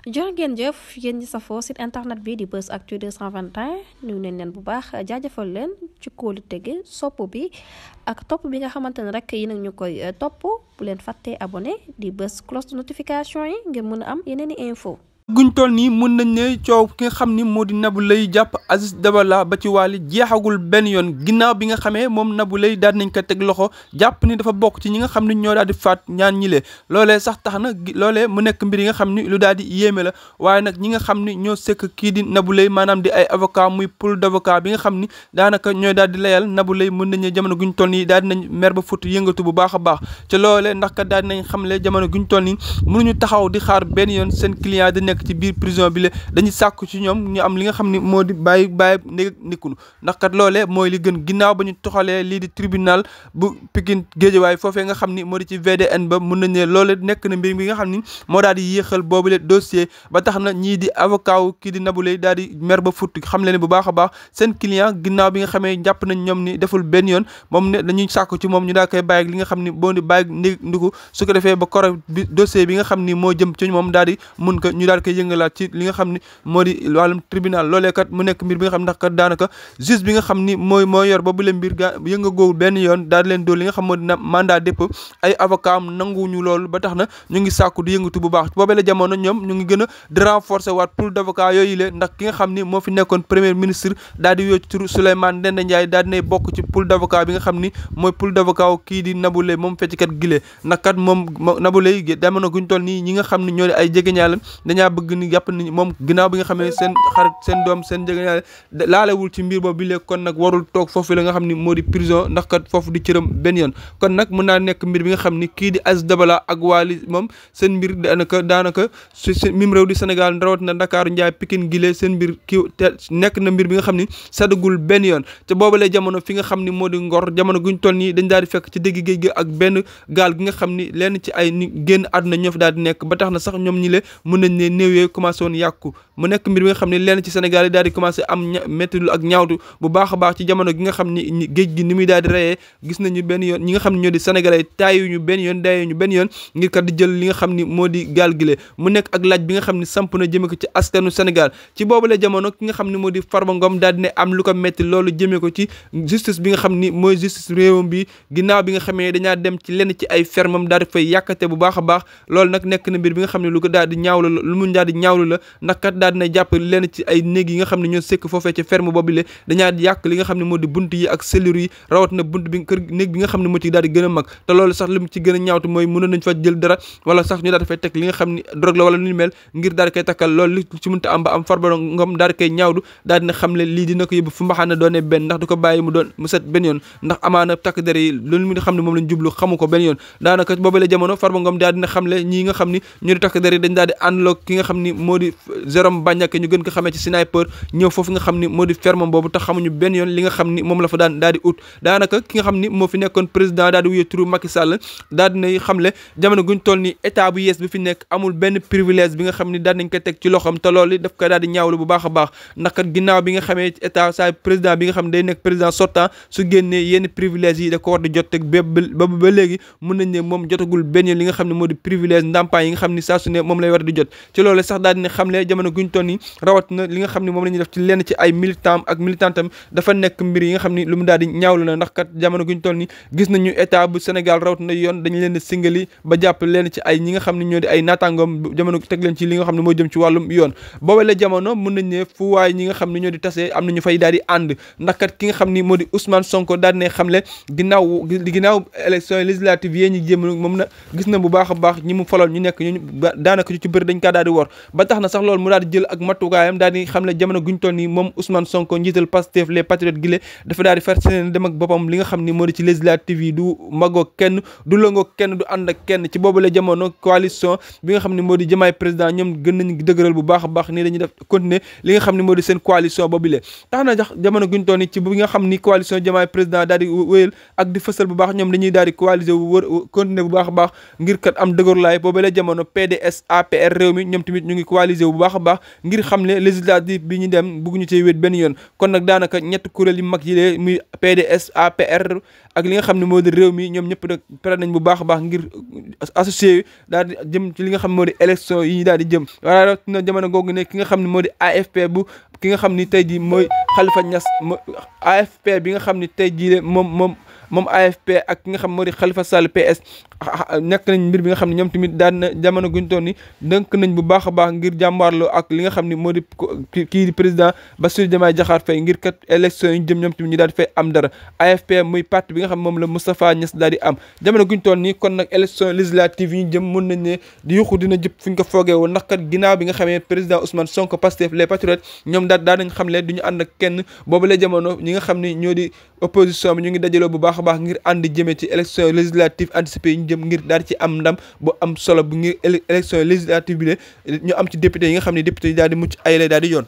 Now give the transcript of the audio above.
jërë ngeen jëf yéen ñi safoo site internet bi di Buzz Actu 221 ñu neen leen bu baax jaajëfal leen ci kóolu tege sopp bi ak topp bi nga xamante ne rek yi nag ñu koy topp bu leen fàttee abonné di bës cloche de notification yi ngir mën a am yeneen i info guñ toll nii mën nañ ne coow ki nga xam ni moo di Nabou Leye jàpp Aziz Dabala ba ci Wally jeexagul benn yoon ginnaaw bi nga xamee moom Nabou Leye daal nañ ko teg loxo jàpp ni dafa bokk ci ñi nga xam ni ñoo daal di faat ñaan ñile loolee sax tax na loolee mu nekk mbir yi nga xam ni lu daal di yéeme la waaye nag ñi nga xam ni ñoo sekk kii di Nabou Leye maanaam di ay avocat muy pool d'avocat bi nga xam ni daanaka ñooy daal di layal Nabou Leye mën nañ ne jamono guñ toll nii daal dinañ mer ba fut yëngatu bu baax a baax ca loolee ndax kat daal dinañ xamle jamono guñ toll nii mënuñu taxaw di xaar benn yoon seen client di nekk ci biir prison bi la dañuy sàkku ci ñoom ñu am li nga xam ni moo di bàyyi nikkunu ndax kat loolee mooy li gën ginnaaw ba ñu toxalee lii di tribunal bu Pikine Guédiawaye foofee nga xam ni moo di ci VDN ba mun nañ ne loole nekk na mbir mi nga xam ni moo daal di yéexal boobule dossier ba tax na ñii di avocat wu kii di Nabou Leye daal di mer ba futt xam leen bu baax a baax seen client ginnaaw bi nga xamee jàpp nañ ñoom ni deful benn yoon moom ne dañuy sàkku ci moom ñu daal koy bàyyi li nga xam ni boo di bàyyi ndiku su ko defee ba koro bi dossier bi nga xam ni moo jëm ci moom daal di mun ko ñu daal koy yëngalaat ci li nga xam ni moo di wàllum tribunal loolee kat mu nekk mbir bi nga xam ndax kat daanaka juge bi nga xam ni moo yor ba bu leen mbir ga yëngagoowul benn yoon daal di leen dool li nga xam moo di mandat dépôt ay avocat am nanguwuñu loolu ba tax na ñu ngi sàkku di yëngatu bu baax boobee la jamono ñoom ñu ngi gën a di renforcer waat pool d'avocat yooyu le ndax ki nga xam ni moo fi nekkoon premier ministre daal di wéy ci turu Souleymane Ndéné Ndiaye daal dinay bokk ci pool d'avocat bi nga xam ni mooy pool d'avocat kii di Nabou Leye moom fecckat gile ndax kat moom Nabou Leye jamono guñ toll nii ñi nga xam ne ñoo di ay jegeñaale dañaa bëgg ni jàpp ni moom ginnaaw bi nga xam ne seen xarit seen doom seen jegeñaale laalewul ci mbir boobu bi léegi kon nag warul toog foofu la nga xam ni moo di prison ndax kat foofu di cëram benn yoon kon nag mën naa nekk mbir bi nga xam ni kii di Aziz Dabala ak Wally moom seen mbir daanaka su mim réew di Sénégal rawat na Dakar Ndiaye Pikine gile seen mbir kii te nekk na mbir bi nga xam ni sadagul benn yoon te boobu lay jamono fi nga xam ni moo di Ngor jamono guñ toll nii dañ daal di fekk ci dégg géej gi ak benn gaal gi nga xam ni lenn ci ay ni génn àdduna ñoo fi daal di nekk ba tax na sax ñoom ñi le mën nañ ne néew yooyu commencé woon yàqu mu nekk mbir bi nga xam ne lenn ci Sénégal yi daal di commencé am méttilu ak ñaawtu bu baax a baax ci jamono gi nga xam ni géej gi ni muy daal di reyee gis nañu benn yoon ñi nga xam ne ñoo di sénégalais taayuñu benn yoon daayuñu benn yoon ngir kat di jël li nga xam ni moo di gaal gile mu nekk ak laaj bi nga xam ni samp na jëme ko ci askanu Sénégal ci boobu la jamono ki nga xam ne moo di Farba Ngom daal di ne am lu ko metti loolu jëmee ko ci justice bi nga xam ni mooy justice réewam bi ginnaaw bi nga xamee dañaa dem ci lenn ci ay fermam daal di fay yàkkate bu baax a baax loolu nag nekk na mbir bi nga xam ne lu ko daal di ñaawlu la lu mu daal di ñaawlu la ndax kat daal dina jàpp lenn ci ay néeg yi nga xam ne ñoo sekk foofee ci ferme boobu le dañaa yàq li nga xam ne moo di bunt yi ak cellules yi rawat na bunt bi kër néeg bi nga xam ne moo ci daal di gën a mag te loolu sax li mu ci gën a ñaawtu mooy mënoon nañ fa jël dara wala sax ñu daal di fay teg li nga xam ni drogue la wala nu mel ngir daal di koy takkal loolu li ci mënta am ba am Farba Ngom daal di koy ñaawdu daal dina xam le lii dina ko yóbbu fu mbaxaana doone benn ndax du ko bàyyi mu set benn yoon ndax amaana takk der yi loolu mu xam ne moom lañ jublu xamu ko benn yoon daanaka boobu la jamono Farba Ngom daal dina xam le ñii nga xam ni ñoo di takk der yi dañ daal di àndloo ki nga xam ni moo di Jérôme Bagnac ñu gën ko xamee ci sniper ñëw foofu nga xam ni moo di ferme boobu tax xamuñu benn yoon li nga xam ni moom la fa daan daal di ut daanaka ki nga xam ni moo fi nekkoon président daal di wuyee turu Macky Sall daal dinay xamle jamono guñ toll ni état bu yees bi fi nekk amul benn privilège bi nga xam ni daal nañ ko teg ci loxoom te loolu daf ko daal di ñaawlu bu baax a baax ndax kat ginnaaw bi nga xamee état saa président bi nga xam ne day nekk président sortant su génnee yenn privilège yi da ko war di jot teg ba léegi mun nañ ne moom jotagul benn yoon li nga xam ne moo di privilège ndàmpaay yi nga xam ni saa su ne moom lay war di jot ci loolu sax daal dina xamle jamono guñ toll ni rawat na li nga xam ni moom la ñuy def ci lenn ci ay militant ak militantam dafa nekk mbir yi nga xam ni lu mu daal di ñaawlu la ndax kat jamono guñ toll ni gis nañu état bu Sénégal rawat na yoon dañu leen singali ba jàpp leen ci ay ñi nga xam ne ñoo di ay naataangoom jamono teg leen ci li nga xam ne moo jëm ci wàllum yoon boobu la jamono mën nañ ne fu waay ñi nga xam ne ñoo di tasee am nañu fay daal di ànd ndax kat ki nga xam ni moo di Ousmane Sonko daal di xamle ginnaaw élection législative yi ñu jéem moom na gis na bu baax a baax ñi mu faloon ñu nekk ñu daanaka ñu ci bëri dañ kaa daal di wor ba tax na sax loolu mu daal di jël ak matukaayam daal di xamle jamono guñ toll nii moom Ousmane Sonko njiital Pastef les patriotes gile dafa daal di far seen dem ak boppam li nga xam ni moo di ci législative yi du magoo kenn du lëngoo kenn du ànd ak kenn ci boobu la jamono coalition bi nga xam ne moo di jëmaay président ñoom gën nañu dëgëral bu baax a baax nii dañuy def continuer li nga xam ne moo di seen coalition boobu le tax na sax jamono guñ toll nii ci bi nga xam ni coalition jëmaay président daal di wéyal ak di fësal bu baax ñoom dañuy daal di coaliser wu wër continuer bu baax a baax ngir kat am dëgërlaay boobu la jamono PDS APR réew mi ñoom tamit ñu ngi coalisé wu bu baax a baax ngir xam ne législative bi ñu dem bëgguñu cee wéet benn yoon kon nag daanaka ñett kuréel yu mag yi lee muy PDS APR ak li nga xam ne moo di réew mi ñoom ñëpp nag pare nañ bu baax a baax ngir associé daal di jëm ci li nga xam ne moo di élection yi ñu daal di jëm waaye na jamono googu ne ki nga xam ne moo di AFP bu ki nga xam ni tey jii mooy Khalifa Niass AFP bi nga xam ni tey jii moom AFP ak ki nga xam moo di Khalifa Sall PS nekk nañ mbir bi nga xam ne ñoom tamit daan na jamono guñ toon ni dënk nañ bu baax a baax ngir jàmbaarloo ak li nga xam ne moo di kii di président Bassirou Diomaye Diakhar Faye ngir kat élection yi jëm ñoom tamit ñu daal di fay am dara AFP muy parti bi nga xam moom la Moustapha Niass daal di am jamono guñ toon nii kon nag élection législative yi ñu jëm mën nañ ne di yuxu dina jëpp fu ñu ko foogee woon ndax kat ginnaaw bi nga xamee président Ousmane Sonko Pastef les patriotes ñoom daal nañ xam le du ñu ànd ak kenn boobu la jamono ñi nga xam ne ñoo di opposition bi ñu ngi dajaloo bu baax a baax ngir ànd jëmee ci élection législative anticipée yi ñu jëm ngir daal ci am ndam bu am solo bu ngir élection législative bi ñu am ci député yi nga xam ne député yi daal di mucc ay lay daal di yoon